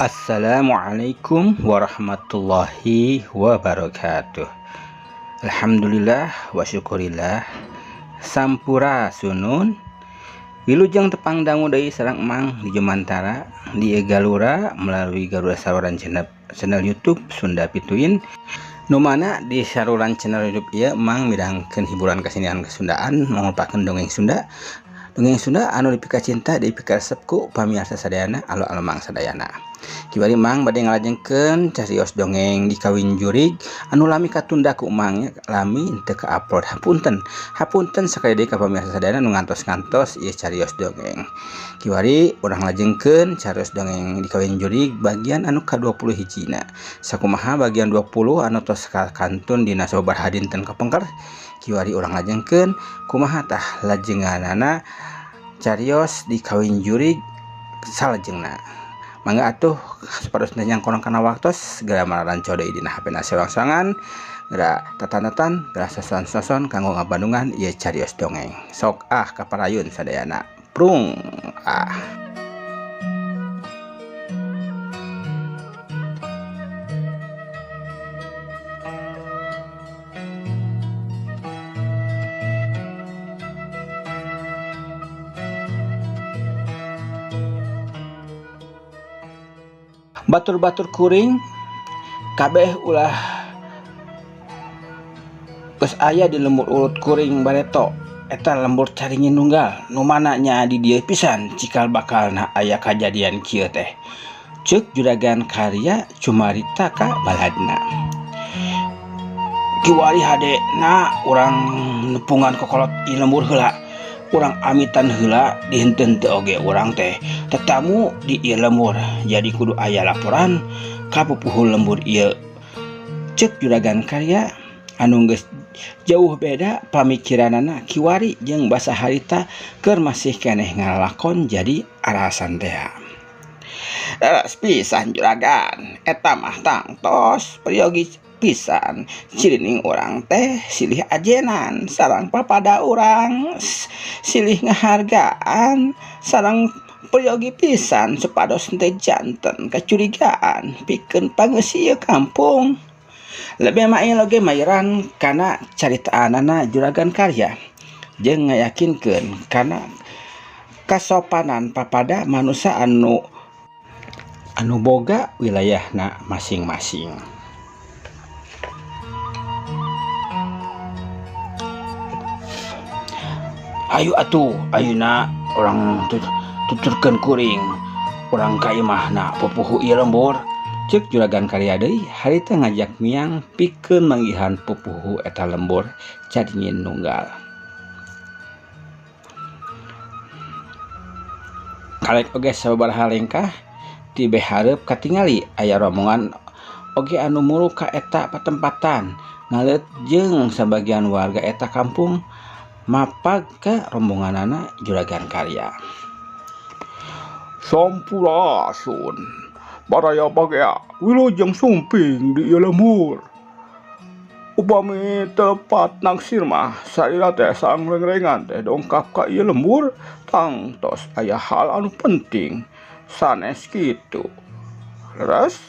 Assalamualaikum warahmatullahi wabarakatuh. Alhamdulillah wa syukurillah. Sampurasunun. Wilujeng tepang dangu deui sareng Emang di Jumantara di Galura melalui Garuda saluran channel YouTube Sunda Pituin. Nu mana di saluran channel YouTube ieu Emang midangkeun hiburan kesenian kesundaan mangrupakeun dongeng Sunda. Dongeng Sunda anu dipikacinta dipikaresep ku pamirsa sadayana alo-alo Mang sadayana. Kiwari Mang bade ngalajengkeun carios dongeng di kawin jurig anu lami katunda ku Mang lami teu ka-upload. Hapunten, hapunten sakali deui ka pamirsa sadayana nu ngantos-ngantos ieu carios dongeng. Kiwari urang lajengkeun carios dongeng di kawin jurig bagian anu ka-20 hijina. Sakumaha bagian 20 anu tos kantun dina sababaraha dinten kapengker. Kiwari urang lajengkeun kumaha tah lajenganana carios di kawin jurig salajengna. Mangga atuh supados teu nyangkorong kana waktos geura mararanco deui dina HP na sewang-sewangan geura tatan-tatan geura soson-soson kanggo ngabandungan ieu carios dongeng. Sok ah kaparayun sadayana. Prung ah. Batur-batur kuring kabeh ulah geus aya di lembur urut kuring bareto eta lembur caringin nunggal nu mana nya di dieu pisan cikal bakalna aya kajadian kieu teh. Ceuk juragan karya cumarita ka baladna. Kiwari hade na urang nepungan kokolot ieu lembur heula. Urang amitan heula dihenteu teu oge urang teh tetamu di ieu lembur jadi kudu aya laporan ka pupuhu lembur ieu. Ceuk juragan karya anu geus jauh beda pamikiranana kiwari jeung basa harita keur masih keneh ngalalakon jadi arasan tea. Leres pisan juragan eta mah tangtos peryogi pisan cirining urang teh silih ajenan sareng papada urang silih ngahargaan sareng peryogi pisan supados teh janten kacurigaan pikeun pangeus ieu kampung. Lebih mail oge mayeran kana caritaanana juragan karya jeung ngayakinkeun kana kasopanan papada manusa anu boga wilayahna masing-masing. Ayo atuh ayeuna urang tuturkeun kuring urang ka imahna pupuhu ieu lembur. Ceuk juragan karya deui harita ngajak miang pikeun manggihan pupuhu eta lembur caringin nunggal. Karek oge sababaraha lengkah ti hareup katingali aya rombongan oge anu muru ka eta patempatan ngaleut jeung sabagian warga eta kampung mapag ka rombonganana juragan karya. Sampurasun baraya bagea wilujeng sumping di ieu lembur. Upami tepat naksir mah salila teh sangrengrengan teh dongkap ka ieu lembur tangtos aya hal anu penting sanes kitu. Leres?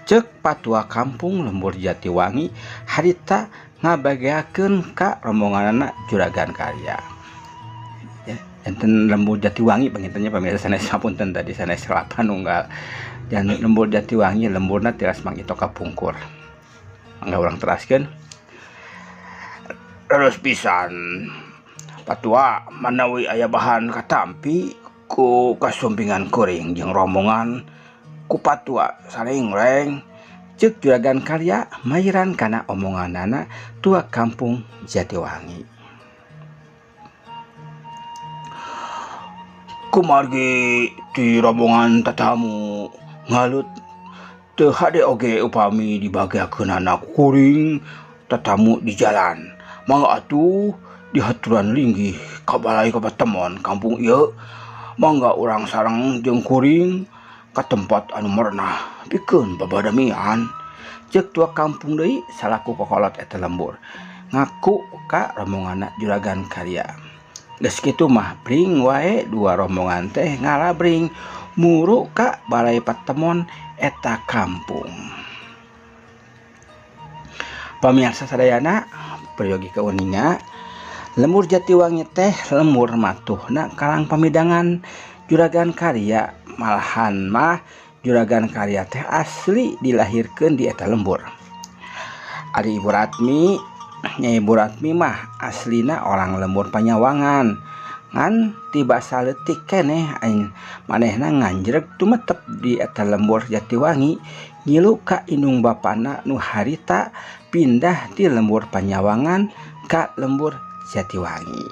Ceuk patua kampung lembur Jatiwangi harita ngabageakeun ka rombonganana juragan karya. Ya, enten lembur Jatiwangi pangintennya pamirsa sanes hapunten tadi sanes kelapa nunggal. Dan lembur Jatiwangi lemburna tiras Mang Ito kapungkur. Mangga urang teraskeun. Leres pisan patua manawi aya bahan katampi ku kasumpingan kuring jeung rombongan ku patua sarengreng. Ceuk juragan karya mayiran kana omonganana tua kampung Jatiwangi. Kumargi ti rombongan tatamu ngalut teu hade oge upami dibageakeunana kuring tatamu di jalan. Mangga atuh dihaturan linggih ka balai kapatemon kampung ieu. Mangga urang sareng jeung kuring ka tempat anu merenah pikeun babadamian. Ceuk tua kampung deui salaku kokolot eta lembur ngaku ka rombonganna juragan karya. Geus kitu mah bring wae dua rombongan teh ngalabring muru ka balai patemon eta kampung. Pamirsa sadayana peryogi kauninga lembur Jatiwangi teh lembur matuhna karang pamidangan Juragan Karya, malahan mah Juragan Karya teh asli dilahirkeun di eta lembur. Ari Ibu Ratmi, Nyai Ibu Ratmi mah aslina orang lembur Panyawangan, ngan tiba saleutik keneh aing manehna nganjreg tumetep di eta lembur Jatiwangi ngilu ka indung bapana nu harita pindah di lembur Panyawangan ka lembur Jatiwangi.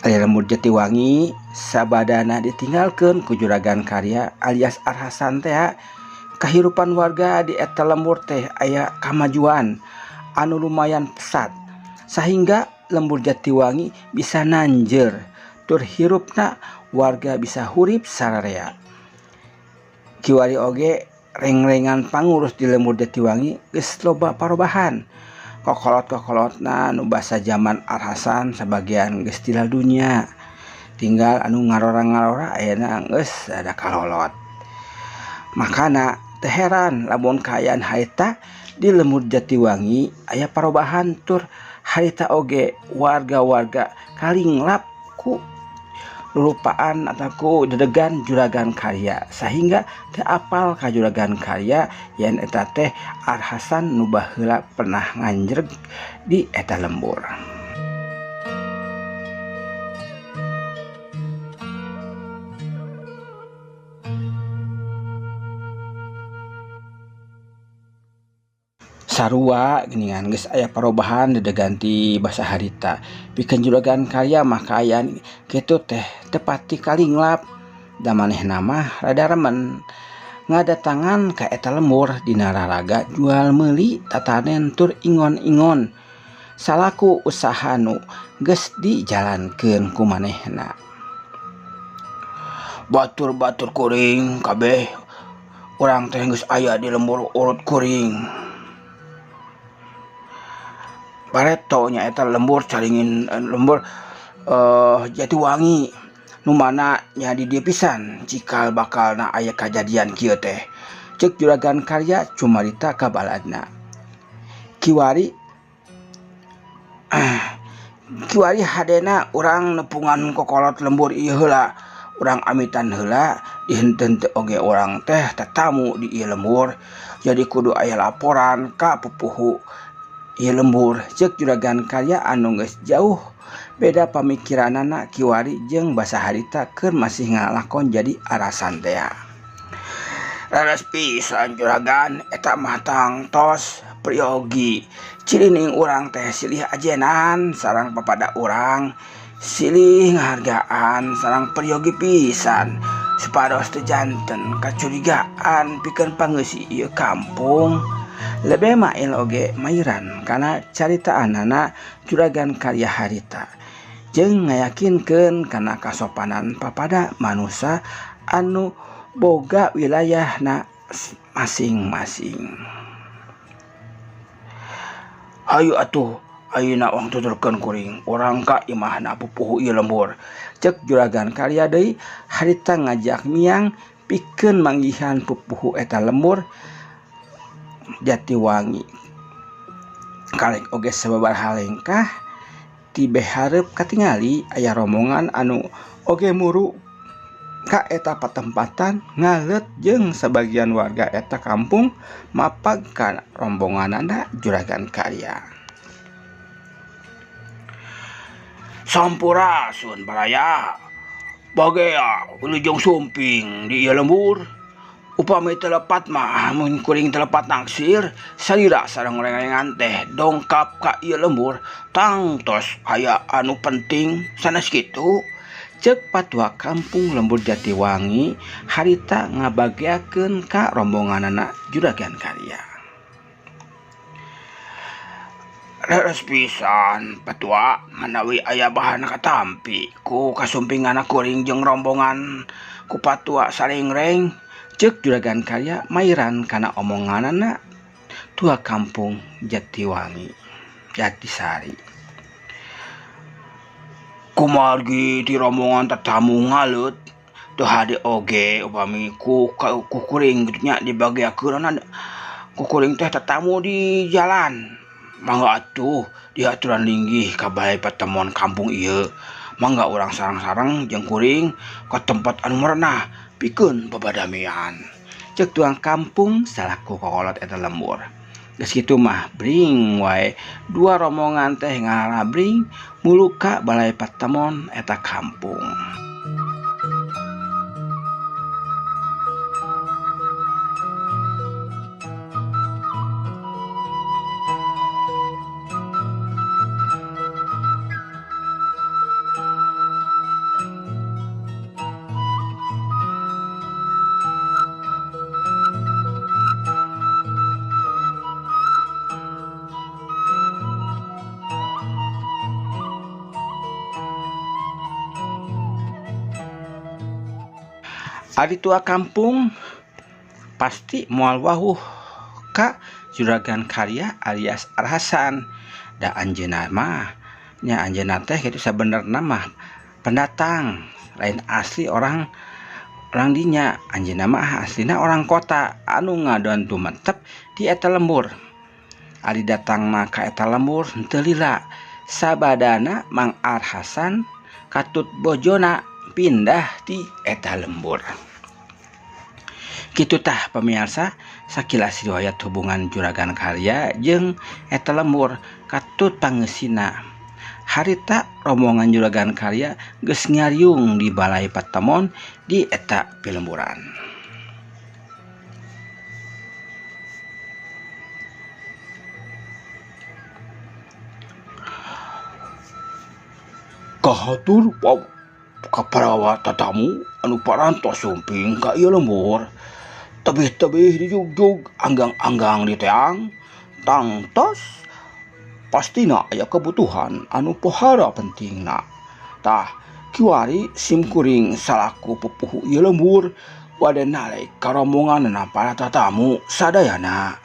Ari lembur Jatiwangi sabadana ditinggalkeun ku Juragan Karya alias Arhasan teh, kahirupan warga di eta lembur teh aya kamajuan anu lumayan pesat sehingga lembur Jatiwangi bisa nanjer tur hirupna warga bisa hurip sararea. Kiwari oge rengrengan pangurus di lembur Jatiwangi geus loba parobahan. Kokolot-kokolotna nu basa zaman Arhasan sebagian geus tilal dunya, tinggal anu ngarora-ngarora ayeuna geus ada kalolot. Makana teu heran lamun kaayaan harita di lembur Jatiwangi aya parobahan tur harita oge warga-warga kalinglap ku lupaan atau ku dedegan Juragan Karya sehingga teu apal ka Juragan Karya yen eta teh Arhasan nu baheula pernah nganjreg di eta lembur. Sarua geuningan geus aya parobahan dedegan ti basa harita. Pikeun Juragan Karya mah kaayaan kitu teh tepati kalinglap da manehna mah rada remen ngadatangan ka eta lembur dina raraga jual meuli tatanen tur ingon-ingon salaku usaha nu geus dijalankeun ku manehna. Batur-batur kuring kabeh urang teh geus aya di lembur urut kuring. Bareto nyaeta lembur caringin lembur Jatiwangi nu mana nya di dieu pisan cikal bakalna aya kajadian kieu teh. Ceuk Juragan Karya cumarita ka baladna. Kiwari kiwari hadena urang nepungan kokolot lembur ieu heula, urang amitan heula dihenteu teu oge urang teh tatamu di ieu lembur, jadi kudu aya laporan ka pupuhu ieu lembur. Ceuk Juragan Karya anu geus jauh beda pamikiranana kiwari jeung basa harita keur masih ngalakon jadi arasan tea. Raras pisan Juragan eta mah tangtos priyogi cirining urang teh silih ajenan sareng papada urang, silih ngahargaan sareng priyogi pisan supados teu janten kacurigaan pikeun pangeusi ieu kampung. Lebih mail oge mairan kana caritaanana Juragan Karya harita jeung ngayakinkeun kana kasopanan papada manusa anu boga wilayahna masing-masing. Hayu atuh ayeuna wang tuturkeun kuring urang ka imahna pupuhu ieu lembur. Ceuk Juragan Karya deui harita ngajak miang pikeun manggihan pupuhu eta lembur Jatiwangi. Karek oge sababaraha lengkah ti behareup katingali aya rombongan anu oge muru ka eta patempatan ngaleut jeung sabagian warga eta kampung mapag ka rombonganana Juragan Karya. Sampurasun baraya, bagea wilujeng sumping di ieu lembur. Upami teu lepat mah mun kuring teu lepat naksir salira sareng rengan teh dongkap ka ieu lembur tangtos aya anu penting sanes kitu. Ceuk patwa kampung lembur Jatiwangi harita ngabageakeun ka rombonganana Juragan Karya. Leres pisan patwa manawi aya bahan katampi ku kasumpinganna kuring jeung rombongan ku patwa sarengreng. Ceuk Juragan Karya mairan kana omonganana tua kampung Jatiwangi Jatisari. Kumargi ti rombongan tatamu ngaleut teu hade oge upami ku ku kuring kitu nya dibageakeunana ku kuring teh tatamu di jalan. Mangga atuh diaturan linggih ka balai patemon kampung ieu. Mangga urang sareng-sareng jeung kuring ka tempat anu merenah pikeun babadamian. Ceuk tuang kampung salaku kokolot eta lembur. Geus kitu mah bring wae dua rombongan teh ngarabring mulu ka balai patemon eta kampung. Ari tua kampung pasti moal wawuh ka Juragan Karya alias Arhasan. Da anjeunna mah nya anjeunna teh kitu sabenerna mah pendatang, lain asli orang dinya. Anjeunna mah aslina orang kota anu ngadon tumetep di eta lembur. Ari datangna ka eta lembur henteu lila, sabadana Mang Arhasan katut bojona pindah di eta lembur. Kitu tah pemirsa, sakilas riwayat hubungan Juragan Karya jeung eta lembur katut pangeusina. Harita rombongan Juragan Karya geus ngariung di balai patemon di eta pilemburan. Kahatur ka para tatamu anu parantos sumping ka ieu lembur. Tebih-tebih dijugjug anggang-anggang di teang tangtos pastina aya kebutuhan anu pohara pentingna. Tah kiwari sim kuring salaku pupuhu ieu lembur bade nalek ka rombonganna para tatamu sadayana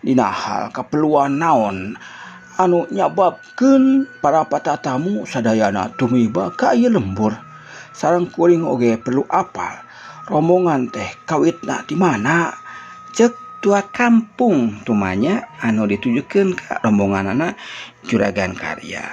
dina hal kaperluan naon anu nyababkeun para tatamu sadayana tumiba ka ieu lembur. Sareng kuring oge perlu apal rombongan teh kawitna di mana. Ceuk tua kampung tumanya anu ditujukeun ka rombonganana Juragan Karya.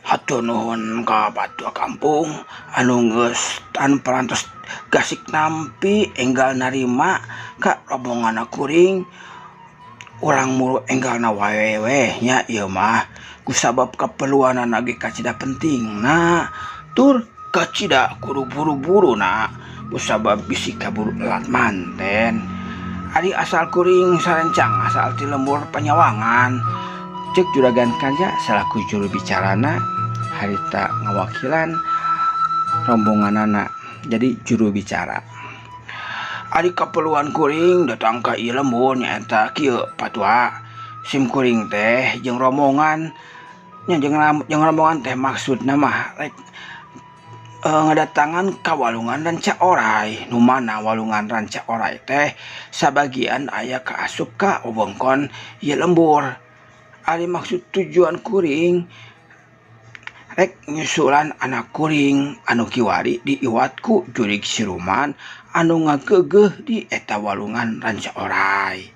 Hatur nuhun ka patua kampung anu geus anu parantos gasik nampi enggal narima ka rombonganna kuring. Urang muru enggalna wae weh nya ieu mah kusabab kaperluanana ge kacida pentingna tur kacida kudu buru-buru na kusabab bisi kaburu elat manten. Ari asal kuring sarencang asal ti lembur Panyawangan. Ceuk Juragan Karya salaku juru bicarana harita ngawakilan rombonganana jadi juru bicara. Ari kaperluan kuring datang ka ieu lembur nyaeta kieu patua. Sim kuring teh jeung rombongan nya jeung rombongan teh maksudna mah rek ngadatangan ka walungan Ranca Orai. Nu mana walungan Ranca Orai teh sabagian aya kaasup ka wewengkon ieu lembur. Ari maksud tujuan kuring rek nyusulan anak kuring anu kiwari diiwat ku jurig siluman anu ngageugeuh di eta walungan Ranca Orai.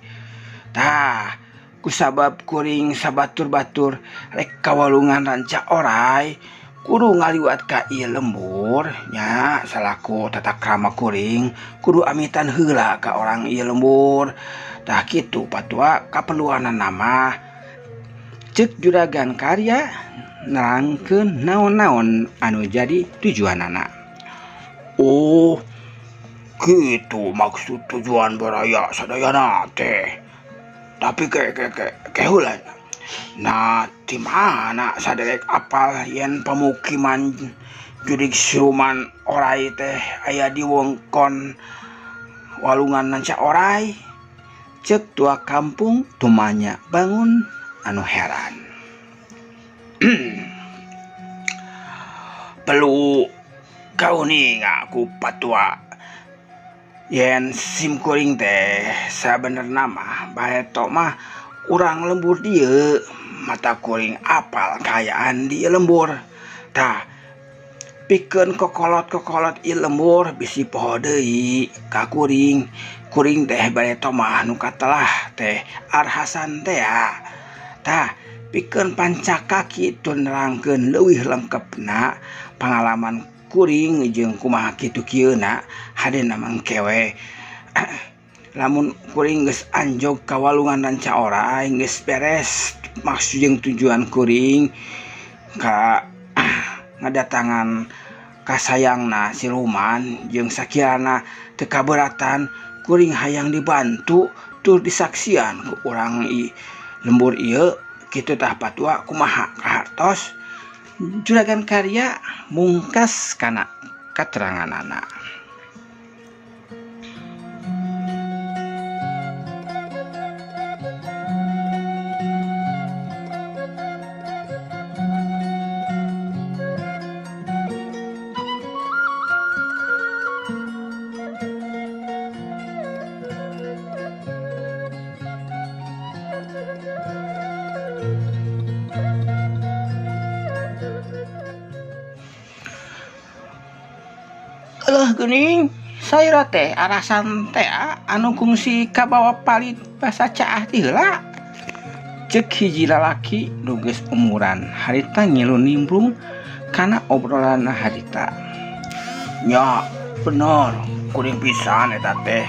Tah kusabab kuring sabatur-batur rek ka walungan Ranca Orai kudu ngaliwat ka ieu lembur nya salaku tata krama kuring kudu amitan heula ka orang ieu lembur. Tah kitu patua kaperluanana mah. Ceuk Juragan Karya nerangkeun naon-naon anu jadi tujuanana. Oh, kitu maksud tujuan baraya sadayana teh. Tapi ke heula. Nah, di mana saderek apal yen pemukiman jurig siluman Orai teh aya di wewengkon walungan Ranca Orai. Ceuk tua kampung tumanya bangun anu heran. Perlu kauninga ku patua yen sim kuring teh sabenerna mah bareto mah urang lembur dieu mata kuring apal kaayaan di lembur. Tah pikeun kokolot-kokolot ieu lembur bisi poho deui ka kuring. Kuring teh bade tomah nu katelah teh Arhasan teh. Tah pikeun pancakaki tur nerangkeun leuwih lengkepna pangalaman kuring jeung kumaha kitu kieuna hadena mangke we. Lamun kuring geus anjog ka walungan Ranca Orai geus beres maksud jeung tujuan kuring ka ngadatangan kasayangna siluman jeung sakirana teu kaberatan kuring hayang dibantu tur disaksian ku urang lembur ieu kitu tah patua kumaha kahartos Juragan Karya mungkas kana kateranganana. Alah geuning saira teh arasan teh anu kungsi kabawa palit basa caah ti heula. Ceuk hiji lalaki nu geus umuran harita ngilu nimbrung kana obrolanna harita. Nya bener kuring pisan eta teh.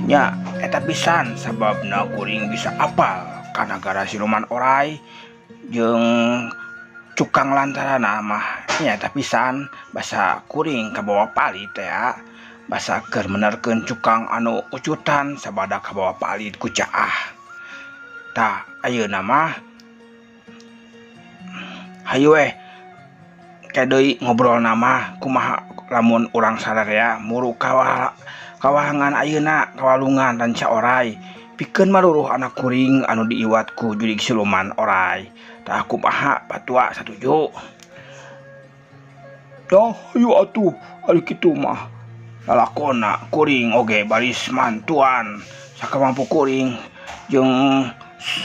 Nya eta pisan sababna kuring bisa apal kana gara siluman orai jeung cukang lantarana mah nya eta pisan basa kuring kabawa palit teh basa keur menerkeun cukang anu ucutan sabada kabawa palit ku caah. Tah ayeuna mah hayu weh ke deui ngobrolna mah kumaha lamun urang sararea muru kawahangan ayeuna kawalungan Ranca Orai pikeun maruruh anak kuring anu diiwat ku jurig siluman orai. Tah kumaha patua satuju? Dah hayu atuh ari kitu mah lalakona kuring oge baris mantuan sakamampu kuring jeung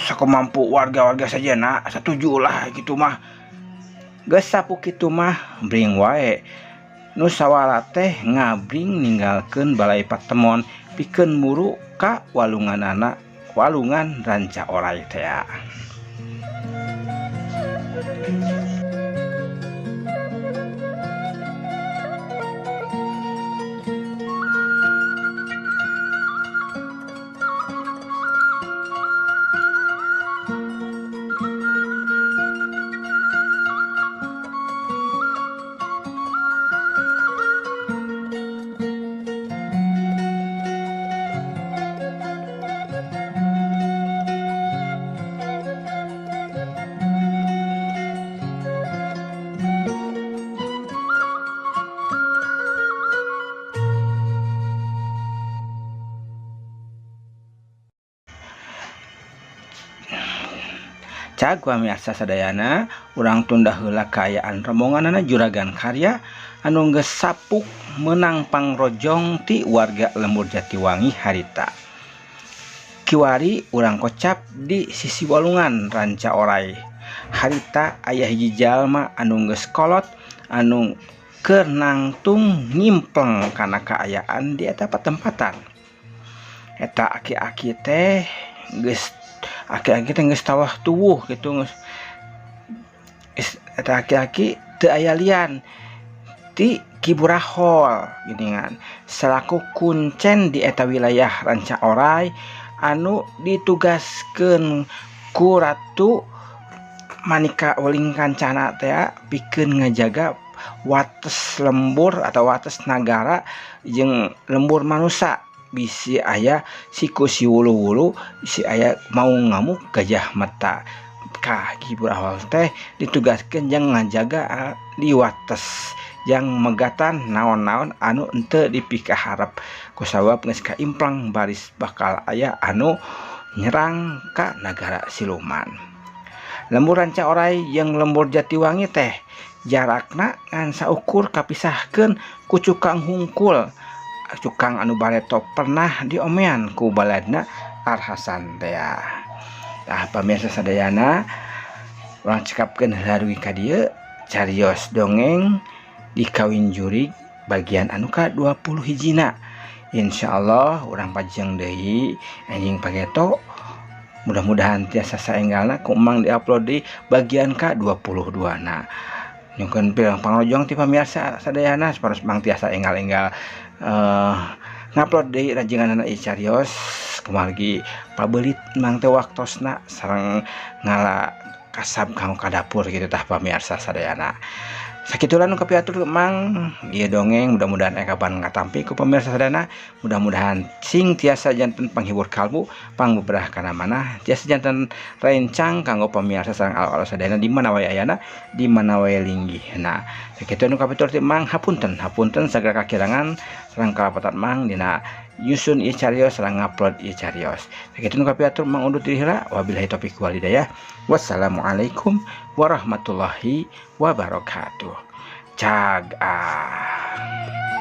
sakamampu warga-warga sajena satuju lah kitu mah. Geus sapu kitu mah bring wae nu sawala teh ngabring ninggalkeun balai patemon pikeun muru ka walunganana walungan Ranca Orai teh. Cag pamiarsa sadayana urang tunda heula kaayaan rombonganana Juragan Karya anu geus sapuk meunang pangrojong ti warga lembur Jatiwangi harita. Kiwari urang kocap di sisi walungan Ranca Orai. Harita aya hiji jalma anu geus kolot anu keur nangtung ngimpleng kana kaayaan di eta patempatan. Eta aki-aki teh geus aki-aki teh geus tawah tuwuh gitu geus eta aki-aki teu aya lian ti Ki Burahol geuningan selaku kuncen di eta wilayah Ranca Orai anu ditugaskeun ku Ratu Manika Weling Kancana teh pikeun ngajaga wates lembur atau wates nagara jeung lembur manusa bisi aya siku si wulu-wulu si aya mau ngamuk gajah mata. Ka Ki Burahol teh ditugaskeun jeung ngajaga di wates yang megatan naon-naon anu henteu dipikaharep kusabab geus kaimplang baris bakal aya anu nyerang ka nagara siluman. Lembur Ranca Orai jeung lembur Jatiwangi teh jarakna ngan saukur kapisahkeun ku cukang hungkul cukang anu bareto pernah diomean ku baladna Arhasan teh. Tah pamirsa sadayana Urang cekapkeun heula dugi ka dieu carios dongeng di Kawin Jurig bagian anu ka 20 hijina. Insyaallah urang pajeng deui anjing pageto. Mudah-mudahan tiasa saenggalna ku Emang diupload di bagian ka 22 na. Nyungkeun pirang pangrojong ti pamirsa sadayana saparos Mang tiasa enggal-enggal ngupload deui rajenganana ieu carios kumargi pabelit Mang teh waktosna sareng ngala kasab kanggo ka dapur kitu tah pamirsa sadayana. Sakitulah nu kapihatur Mang ieu dongeng, mudah-mudahan aya kapan ngatampi ku pamirsa sadayana, mudah-mudahan sing tiasa janten panghibur kalbu pangbeberah kana manah, tiasa janten rencang kanggo pamirsa sareng alo-alo sadayana di mana wae ayana, di mana wae linggihna. Sakitu nu kapihatur ti Mang, hapunten hapunten sagala kakirangan sareng kalapatan Mang dina nyusun ieu carios sareng ngupload ieu carios. Sakitu nu kapihatur Mang undur diri heula, wabillahi taufik wal hidayah. Wassalamualaikum warahmatullahi wabarakatuh. Cag ah.